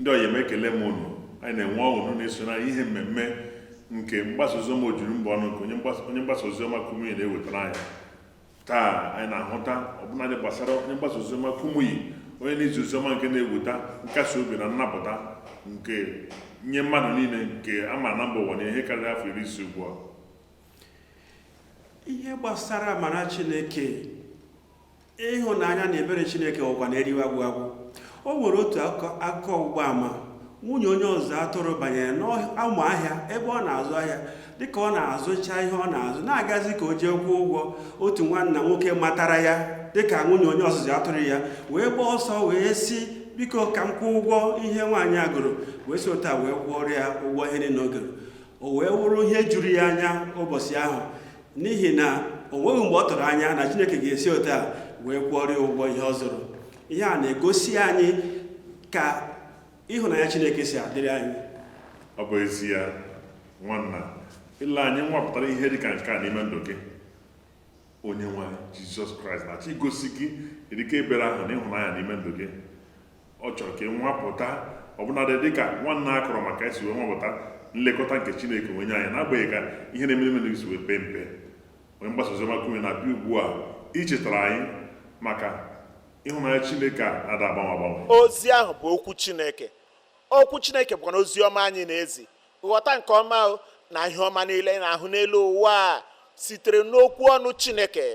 Ndị ọyị m, ekele m unu. Anyị na-enwe ọṅụ na-eso na ihe mmemme nke mgbasa oziọma ojuru mba ọnụ nke onye mgbasa oziọma Kumuyi na-ewetara anyị taa. Anyị na-ahụta ọbụladị gbasara onye mgbasa oziọma Kumuyi, onye na-ezi oziọma nke na-eweta nkasi obi na nnapụta nke nye mmadụ niile, nke a ma na mba ụwa na ihe karịrị afọ 60 ugbu a. Ihe gbasara amara Chineke, ịhụnanya na ebere Chineke ụkwa na-eriwe agwụ agwụ. O nwere otu akụkọ ọgbụgba ama. Nwunye onye ọzụzụ atụrụ banyere n'ụmụ ahịa ebe ọ na-azụ ahịa. Dịka ọ na-azụcha ihe ọ na-azụ, na-agazi ka o jee kwụọ ụgwọ, otu nwanna nwoke matara ya dịka nwunye onye ọzụzụ atụrụ ya, wee gbaa ọsọ wee sị, "Biko, ka m kwụọ ụgwọ ihe nwaanyị a gụrụ." Wee si otu a wee kwụọrọ ya ụgwọ ihe niile o goro. O wee wụrụ ihe juru ya anya ụbọchị ahụ, n'ihi na o nweghị mgbe ọ tụrụ anya na Chineke ga-esi otu a wee kwụọrọ ya ụgwọ ihe ọ zụrụ. Ihe a na-egosi anyị ka ịhụnanya Chineke si adịrị anyị. Ọ bụ ezie, nwanna, ile anyị nwapụtara ihe dị ka nke a n'ime ndụ gị, onye nwe anyị Jizọs Kraịst na-achọ igosi gị erike ebere ahụ na ịhụnanya n'ime ndụ gị. Ọ chọrọ ka ị nwapụta, ọbụnadị dịka nwanna a kọrọ maka esi wee nwapụta nlekọta nke Chineke onye anyị, n'agbanyeghị ka ihe na-eme n'ime ndụ gị si wee pee mpe. Onye mgbasa oziọma Kumuyi na-abịa ugbu a ichetara anyị maka ịhụnanya Chineke a na-ada agbanwe agbanwe. Ozi ahụ bụ okwu Chineke. Okwu Chineke bụkwa na ozi ọma anyị na-ezi. Ghọta nke ọma o, na ihe ọma niile ị na-ahụ n'elu ụwa a sitere n'okwu ọnụ Chineke.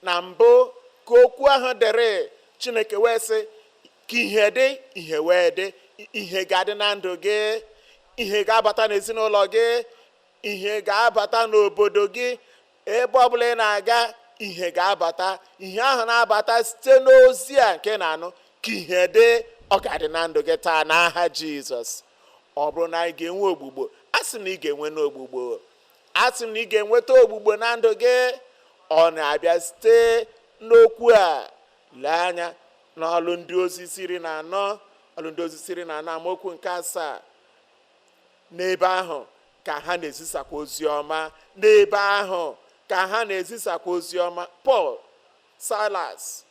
Na mbụ ka okwu ahụ dịrị, Chineke wee sị ka ihe dị, ihe wee dị. Ihe ga-adị na ndụ gị, ihe ga-abata n'ezinụlọ gị, ihe ga-abata n'obodo gị, ebe ọbụla ị na-aga, ihe ga-abata. Ihe ahụ na-abata site n'ozi a nke na-anụ ka ihe dị. Ọ ga-adị na ndụ gị taa n'aha Jizọs. Ọ bụrụ na anyị ga-enwe ogbugbo, a sị na ị ga-enwe n'ogbugbo, a sị na ị ga-enweta ogbugbo na ndụ gị. Ọ na-abịa site n'okwu a. Lee anya n'Ọlụ Ndị Ozi 14, Ọlụ Ndị Ozi 14, amaokwu nke 7. N'ebe ahụ ka ha na-ezisakwa ozi ọma, n'ebe ahụ ka ha na-ezisakwa ozi ọma. Pọl, Silas,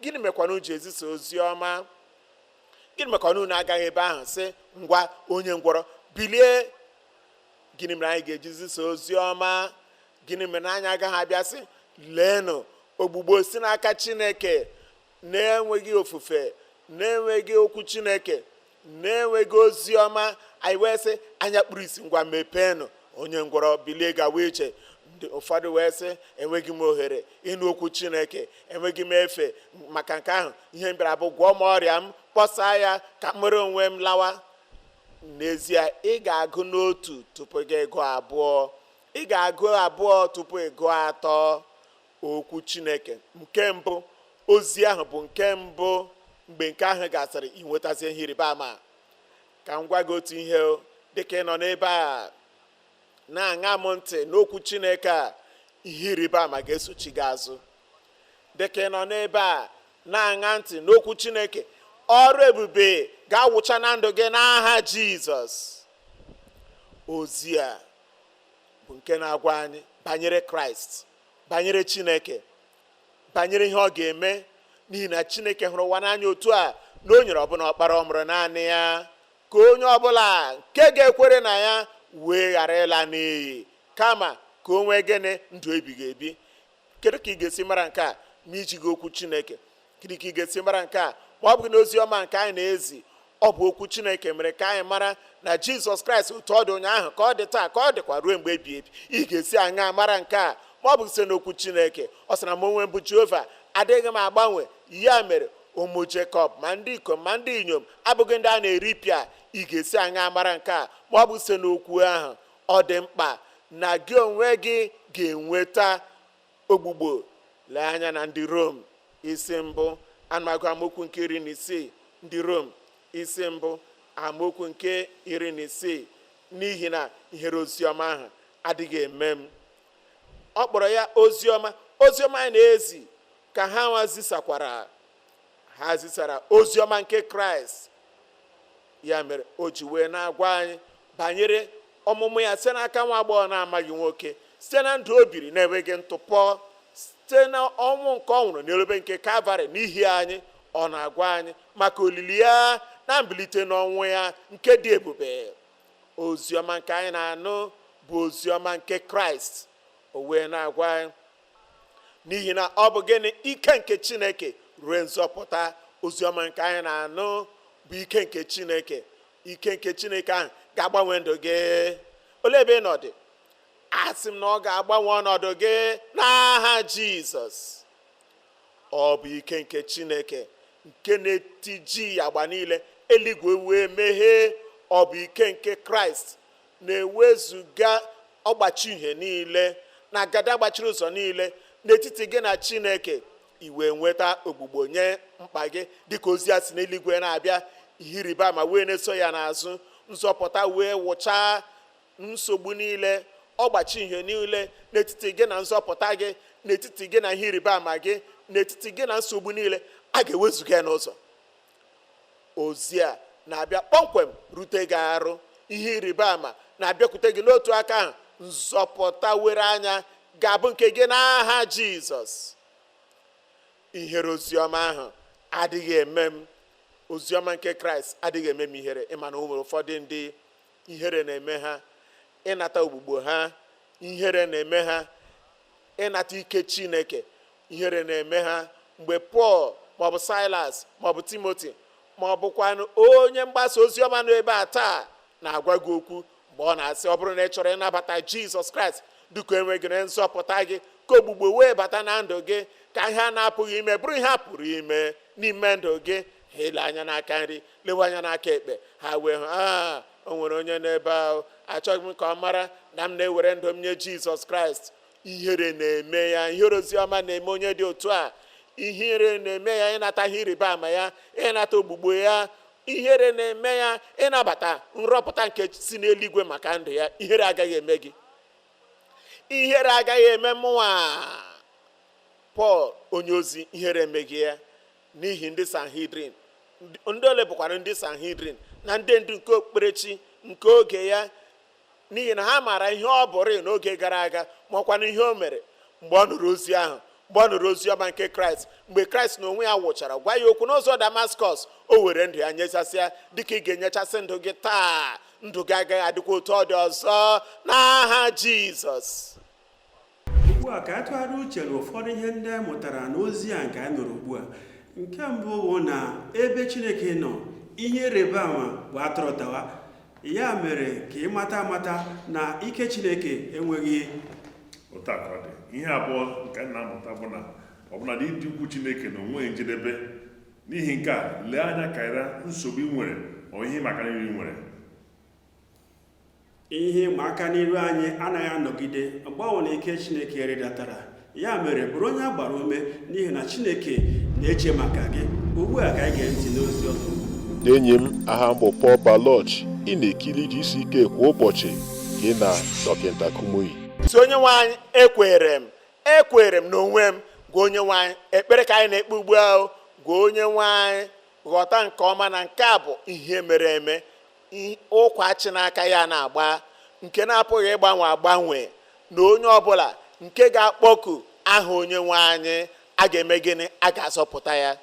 gịnị mekwana ji ezisa ozi ọma? Gịnị mekwana unu agaghị ebe ahụ sị, "Ngwa, onye ngwọrọ, bilie"? Gịnị mere anyị ga-eji zisa ozi ọma? Gịnị mere anyị agaghị abịa sị, "Leenụ ogbugbo si n'aka Chineke"? Na-enweghị ofufe, na-enweghị okwu Chineke, na-enweghị ozi ọma, anyị wee sị, "Anya kpuru isi, ngwa mepeenụ, onye ngwọrọ, bilie gawa iche." Ndị ụfọdụ wee sị, "Enweghị m ohere ịnụ okwu Chineke, enweghị m efe maka nke ahụ. Ihe m bịara bụ gwọọ m ọrịa m, kpọsaa ya ka m nwere onwe m lawa." N'ezie, ị ga-agụ n'otu tupu gị gụọ abụọ, ị ga-agụ abụọ tupu ị gụọ atọ. Okwu Chineke nke mbụ, ozi ahụ bụ nke mbụ. Mgbe nke ahụ gasịrị, ị nwetazie ihe ịrịba ama. Ka m gwa gị otu ihe. Dịka ị nọ n'ebe a na-aṅa m ntị n'okwu Chineke a, ihe ịrịba ama ga-esochi gị azụ. Dịka ị nọ n'ebe a na-aṅa ntị n'okwu Chineke, ọrụ ebube ga-awụcha na ndụ gị n'aha Jizọs. Ozi a bụ nke na-agwa anyị banyere Kraịst, banyere Chineke, banyere ihe ọ ga-eme, n'ihi na Chineke hụrụ ụwa n'anya otu a na o nyere ọbụna ọkpara ọ mụrụ naanị ya, ka onye ọbụla nke ga-ekwere na ya wee ghara ịla n'iyi, kama ka o nwee gịnị? Ndụ ebighị ebi. Kedu ka ị ga-esi mara nke a ma iji gị okwu Chineke? Kedu ka ị ga-esi mara nke a ma ọ bụghị n'ozi ọma nke anyị na-ezi? Ọ bụ okwu Chineke mere ka anyị mara na Jizọs Kraịst, otu ọ dị ụnyaahụ ka ọ dị taa, ka ọ dịkwa ruo mgbe ebi ebi. Ị ga-esi aṅa mara nke a ma ọ bụ site n'okwu Chineke? Ọ sị na m onwe m bụ Jehova, adịghị m agbanwe. Ya mere ụmụ Jekọb, ma ndị ikom ma ndị inyom, abụghị ndị a na-eripịa. Ị ga-esi aṅa mara nke a ma ọ bụ site n'okwu ahụ? Ọ dị mkpa na gị onwe gị ga-enweta ogbugbo. Lee anya na Ndị Rom isi 1, anụmagụ amaokwu nke 16. Ndị Rom isi 1, amaokwu nke 16. N'ihi na ihere oziọma ahụ adịghị eme m. Ọ kpọrọ ya oziọma. Oziọma anyị na-ezi ka ha nwa zisakwara. Ha zisara oziọma nke Kraịst. Ya mere o ji wee na-agwa anyị banyere ọmụmụ ya site n'aka nwa agbọghọ na-amaghị nwoke, site na ndụ o biri na-enweghị ntụpọ, site na ọnwụ nke ọ nwụrụ n'elobe nke Kalvarị n'ihi anyị. Ọ na-agwa anyị maka olili ya. Na mbilite n'ọnwụ ya nke dị ebube. Oziọma nke anyị na-anụ bụ oziọma nke Kraịst. O wee na-agwa anyị, n'ihi na ọ bụ gịnị? Ike nke Chineke ruo nzọpụta. Oziọma nke anyị na-anụ bụ ike nke Chineke. Ike nke Chineke ahụ ga-agbanwe ndụ gị. Olee ebe ị nọ dị? Asị m na ọ ga-agbanwe ọnọdụ gị n'aha Jizọs. Ọ bụ ike nke Chineke nke na-etiji agba niile, eluigwe wee meghee. Ọ bụ ike nke Kraịst na-ewezuga ọgbachi ihe niile na agada gbachiri ụzọ niile n'etiti gị na Chineke, iwe nweta ogbugbo nye mkpa gị, dịka ozi a si n'eluigwe na-abịa. Ihe ịrịba ama wee na-eso ya n'azụ, nzọpụta wee wụchaa nsogbu niile, ọgbachi ihe niile n'etiti gị na nzọpụta gị, n'etiti gị na ihe ịrịba ama gị, n'etiti gị na nsogbu niile a ga-ewezuga ya n'ụzọ. Ozi a na-abịa kpọmkwem rute gị arụ. Ihe ịrịba ama na-abịakwute gị n'otu aka ahụ. Nzọpụta were anya ga-abụ nke gị n'aha Jizọs. Ihere oziọma ahụ adịghị eme m. Oziọma nke Kraịst adịghị eme m ihere. Ịma na o nwere ụfọdụ ndị ihere na-eme ha ịnata ogbugbo ha, ihere na-eme ha ịnata ike Chineke, ihere na-eme ha mgbe Pọl maọbụ Silas maọbụ Timoti maọbụkwanụ onye mgbasa oziọma nọ ebe a taa na-agwa gị okwu, mgbe ọ na-asị, ọ bụrụ na ị chọrọ ịnabata Jizọs Kraịst dịka enweghị nzọpụta gị, ka ogbugbo wee bata na ndụ gị, ka ihe a na-apụghị ime bụrụ ihe a pụrụ ime n'ime ndụ gị, ha ele anya n'aka nri, lewe anya n'aka ekpe, ha wee hụ a o nwere onye n'ebe ahụ. Achọghị m ka ọ mara na m na-ewere ndụ m nye Jizọs Kraịst. Ihere na-eme ya. Ihere oziọma na-eme onye dị otu a. Ihere na-eme ya ịnata ihe ịrịba ama ya, ịnata ogbugbo ya. Ihere na-eme ya ịnabata nrọpụta nke si n'eluigwe maka ndụ ya. Ihere agaghị eme gị, ihere agaghị eme mụnwa. Pọl onyeozi, ihere emeghị ya n'ihi ndị Sanhedrin. Ndị ole bụkwara ndị Sanhedrin na ndị ndu nke okpukperechi nke oge ya? N'ihi na ha maara ihe ọ bụrụ n'oge gara aga, ma ọkwanụ ihe o mere mgbe ọ nụrụ ozi ahụ, mgbe ọ nụrụ ozi ọma nke Kraịst, mgbe Kraịst na onwe ya wụchara gwa ya okwu n'ụzọ Damaskọs, o were ndụ ya nyechasịa. Dịka ị ga-enyechasị ndụ gị taa, ndụ gị agaghị adịkwa otu ọ dị ọzọ n'aha Jizọs. Ugbu a, ka a tụgharịa uche na ụfọdụ ihe ndị anyị mụtara n'ozi a nke anyị nụrụ ugbu a. Nke mbụ bụ na ebe Chineke nọ, ihe ịrịba ama bụ atụrụ tawa. Ya mere ka ị mata amata na ike Chineke enweghị. Otu a ka ọ dị. Ihe abụọ nke anyị na-amụta bụ na ọbụnadị ịdị ukwu Chineke na onweghị njedebe. N'ihi nke a, lee anya karịa nsogbu ị nwere ma ihe maka nri ị nwere. Ihe ịma aka n'iru anyị anaghị anọgide mgbanwe na ike Chineke rịdatara. Ya mere, bụrụ onye a gbara ume, n'ihi na Chineke na-eche maka gị. Ugbu a, ka anyị gee ntị n'ozi ọzọ. Enyi m, aha m bụ Paul Baloch. Ị na-ekiri GCK kwa ụbọchị, gị na Dọkịta Kumuyi. Si, "Onye nwe anyị, ekwere m, ekwere m n'onwe m." Gwa onye nwe anyị ekpere ka anyị na-ekpe ugbu ahụ. Gwa onye nwe anyị, ghọta nke ọma na nke a bụ ihe mere eme. Ụkwa chi n'aka ya na-agba nke na-apụghị ịgbanwe agbanwe, na onye ọbụla nke ga-akpọku aha onye nwe anyị, a ga-eme gịnị? A ga-azọpụta ya.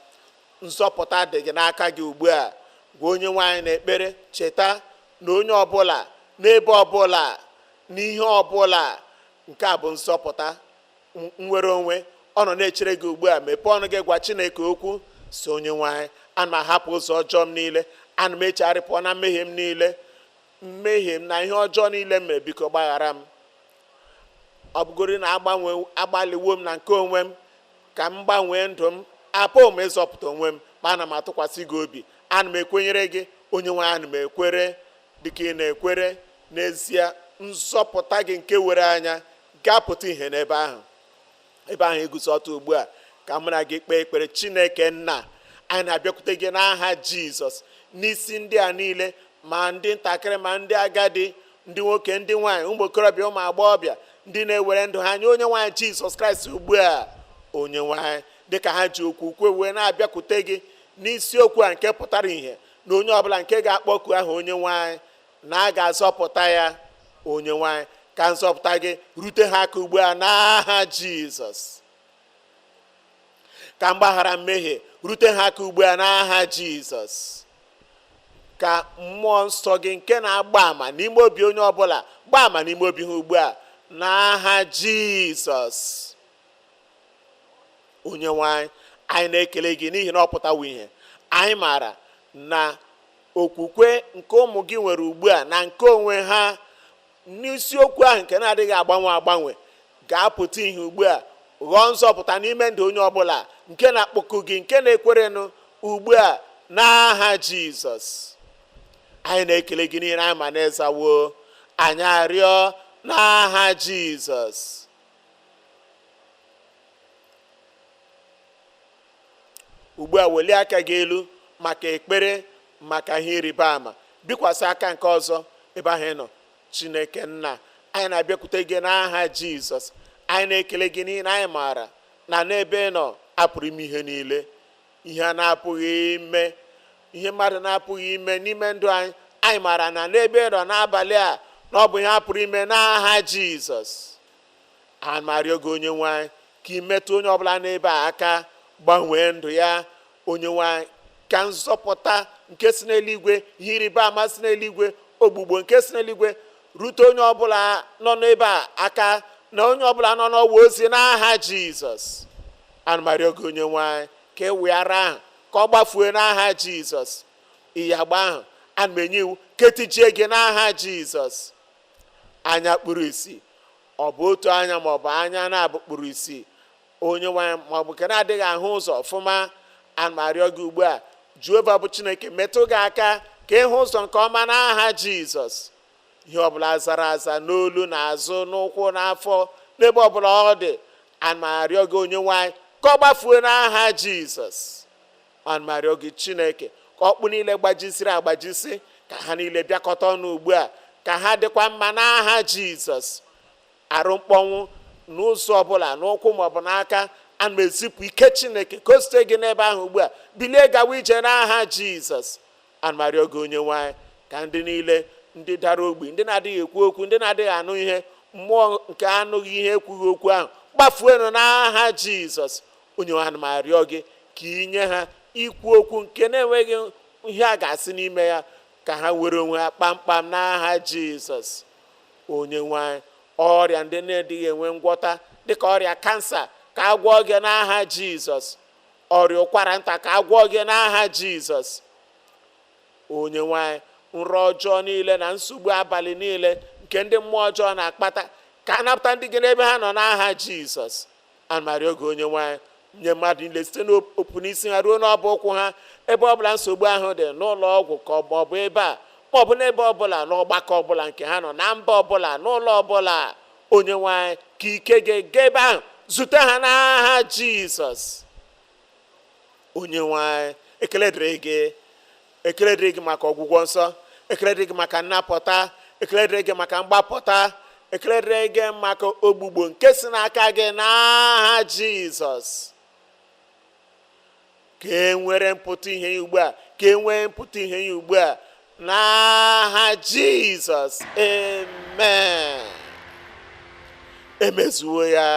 Nzọpụta dị gị n'aka gị ugbu a. Gwa onye nwe anyị n'ekpere. Cheta na onye ọbụla, n'ebe ọbụla, n'ihe ọbụla, nke a bụ nzọpụta, nnwere onwe. Ọ nọ na-echere gị ugbu a. Mepee ọnụ gị, gwa Chineke okwu. Si, "Onye nwe anyị, ana m ahapụ ụzọ ọjọọ m niile. Ana m echegharị pụọ na mmehie m niile, mmehie m na ihe ọjọọ niile m mere. Biko gbaghara m. Ọ bụgoro na agbanwe agbalịwo m na nke onwe m ka m gbanwee ndụ m, apụghị m ịzọpụta onwe m, ma ana m atụkwasị gị obi. Ana m ekwenyere gị, onye nwe. Ana m ekwere dịka ị na-ekwere." N'ezie, nzọpụta gị nke were anya ga-apụta ihe n'ebe ahụ, ebe ahụ iguzo ọtọ ugbu a. Ka mụ na gị kpee ekpere. Chineke nna, anyị na-abịakwute gị n'aha Jizọs n'isi ndị a niile, ma ndị ntakịrị ma ndị agadi, ndị nwoke, ndị nwanyị, ụmụ okorobịa, ụmụ agbọghọbịa, ndị na-ewere ndụ ha nye onye nwanyị Jizọs Kraịst ugbu a. Onye nwanyị, dịka ha ji okwukwe wee na-abịakwute gị n'isiokwu a nke pụtara ìhè na onye ọbụla nke ga-akpọku aha onye nwanyị na a ga-azọpụta ya, onye nwanyị, ka nzọpụta gị rute ha aka ugbu a n'aha Jizọs. Ka mgbaghara mmehie rute ha aka ugbu a n'aha Jizọs. Ka mmụọ nsọ gị nke na-agba àmà n'ime obi onye ọbụla gbaa àmà n'ime obi ha ugbu a n'aha Jizọs. Onye nwe anyị, anyị na-ekele gị n'ihi na ọ pụtawo ihe. Anyị maara na okwukwe nke ụmụ gị nwere ugbu a na nke onwe ha n'isiokwu ahụ nke na-adịghị agbanwe agbanwe ga-apụta ihe ugbu a, ghọọ nzọpụta n'ime ndụ onye ọbụla nke na-akpọku gị, nke na-ekwerenụ ugbu a n'aha Jizọs. Anyị na-ekele gị n'ihi na anyị ma na ịzawo. Anyị arịọ n'aha Jizọs. Ugbu a welie aka gị elu maka ekpere, maka ihe ịrịba ama. Bikwasị aka nke ọzọ ebe ahụ ị nọ. Chineke nna, anyị na-abịakwute gị n'aha Jizọs. Anyị na-ekele gị n'ihi na anyị maara na n'ebe ị nọ apụrụ ime ihe niile. Ihe a na-apụghị ime, ihe mmadụ na-apụghị ime n'ime ndụ anyị, anyị maara na n'ebe ị nọ n'abalị a na ọ bụ ihe a pụrụ ime n'aha Jizọs. A ma-arịọ gị onye nwe anyị ka ị metụ onye ọbụla n'ebe a aka, gbanwee ndụ ya. Onye nwe anyị, ka nzọpụta nke si n'eluigwe, ihe ịrịba ama si n'eluigwe, ogbugbo nke si n'eluigwe rute onye ọbụla nọ n'ebe a aka na onye ọbụla nọ n'ọwa ozi n'aha Jizọs. Ana m arịọ gị onye nwe anyị ka e weghara ahụ ka ọ gbafue n'aha Jizọs. Ịyagba ahụ ana m enye iwu ka etijie gị n'aha Jizọs. Anya kpuru isi, ọ bụ otu anya ma ọ bụ anya na-abụ kpuru isi, onye nwe anyị, ma ọ bụ nke na-adịghị ahụ ụzọ ọfụma, ana m arịọ gị ugbu a, Jehova bụ Chineke metụ gị aka ka ịhụ ụzọ nke ọma n'aha Jizọs. Ihe ọbụla zara aza n'olu, n'azụ, n'ụkwụ, n'afọ, n'ebe ọbụla ọ dị, ana m arịọ gị onye nwe anyị ka ọ gbafue n'aha Jizọs. Ana m arịọ gị Chineke ka ọkpụ niile gbajisiri agbajisi ka ha niile bịakọta ọnụ ugbu a, ka ha dịkwa mma n'aha Jizọs. Arụ mkpọnwụ n'ụzọ ọbụla, n'ụkwụ maọbụ n'aka, ana m ezipụ ike Chineke ka o site gị n'ebe ahụ ugbu a, bilie gawa ije n'aha Jizọs. Ana m arịọ gị onye nwe anyị ka ndị niile ndị dara ogbi, ndị na-adịghị ekwu okwu, ndị na-adịghị anụ ihe, mmụọ nke anụghị ihe ekwughị okwu ahụ gbafuenụ n'aha Jizọs. Onye nwe anyị, ana m arịọ gị ka ị nye ha ikwu okwu nke na-enweghị ihe a ga-asị n'ime ya, ka ha were onwe ha kpamkpam n'aha Jizọs. Onye nwe anyị, ọrịa ndị na-adịghị enwe ngwọta dịka ọrịa kansa ka a gwọọ gị n'aha Jizọs. Ọrịa ụkwara nta ka a gwọọ gị n'aha Jizọs. Onye nwe anyị, nrọ ọjọọ niile na nsogbu abalị niile nke ndị mmụọ ọjọọ na-akpata ka a napụta ndị gị n'ebe ha nọ n'aha Jizọs. Ana m arịọ gị onye nwe anyị, nye mmadụ niile site n'opu n'isi ha ruo n'ọbụ ụkwụ ha, ebe ọbụla nsogbu ahụ dị, n'ụlọ ọgwụ ka ọ bụ ebe a ma ọ bụ n'ebe ọbụla, n'ọgbakọ ọbụla nke ha nọ, na mba ọbụla, n'ụlọ ọbụla, onye nwe anyị ka ike gị gaa ebe ahụ zute ha n'aha Jizọs. Onye nwe anyị, ekele dịrị gị, ekele dịrị gị maka ọgwụgwọ nsọ, ekele dịrị gị maka nnapụta, ekele dịrị gị maka mgbapụta, ekele dịrị gị maka ogbugbo nke si n'aka gị n'aha Jizọs. Ka e nwere mpụta ihe ya ugbu a, ka e nwee mpụta ihe ya ugbu a n'aha Jizọs. Amen. Emezuo ya.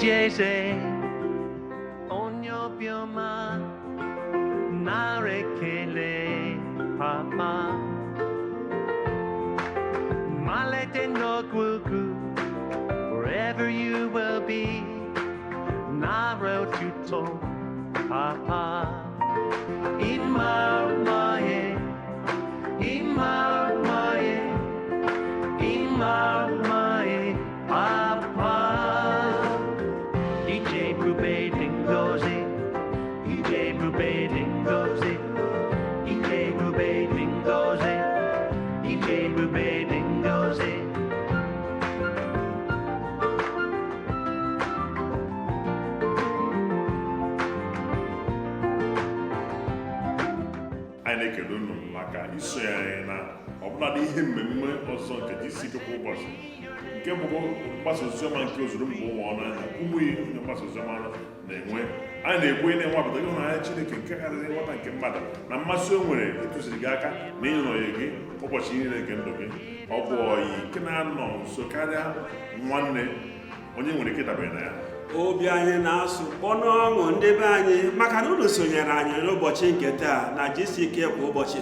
Jeze, onye obiọma, nara ekele papa. Malete n'ogwugwu, wherever you will be, nara otuto papa. Imamaye, imamaye, imamaye, papa. Ije bube dị ngọzi, ije bube dị ngọzi, ije bube dị ngọzi, ije bube dị ngọzi. Anyị na-ekele unu maka isonye anyị na Ọbụladị ihe mmemme ọzọ nke GCK kwa ụbọchị, nke bụkwa mgbasa oziọma nke ozuru mba ụwa ọnụ anya, ụmụ ihe onye mgbasa oziọma na-enwe, anyị na-ekwu na-enwapụta ịhụnanya Chineke nke karịrị nghọta nke mmadụ, na mmasị o nwere ịtụziri gị aka na ịnọnye gị ụbọchị niile nke ndụ gị. Ọ bụ ọyị nke na-anọ nso karịa nwanne, onye nwere ike ịdabere na ya. Obi anyị na-asụ kpọnụ ọṅụ, ndị be anyị, maka na unu sonyere anyị n'ụbọchị nke taa na GCK kwa ụbọchị.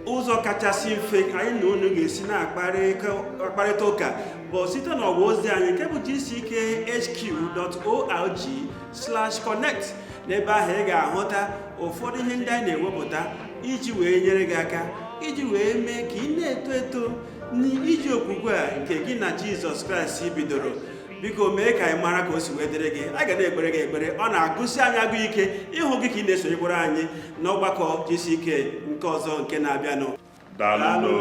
Ụzọ kachasị mfe anyị na unu ga-esi na-akparịta ụka bụ site n'ọwa ozi anyị nke bụ gckhq.org/connect. N'ebe ahụ ị ga-ahụta ụfọdụ ihe ndị anyị na-ewepụta iji wee nyere gị aka, iji wee mee ka ị na-eto eto n'iji okwukwe a nke gị na Jizọs Kraịst bidoro. Biko mee ka anyị mara ka o si wee dịrị gị. A ga na-ekpere gị ekpere. Ọ na-agụsi anyị agụ ike ịhụ gị ka ị na-esonyekwara anyị n'ọgbakọ GCK nke ọzọ nke na-abịanụ. Daalụ. Daalụ.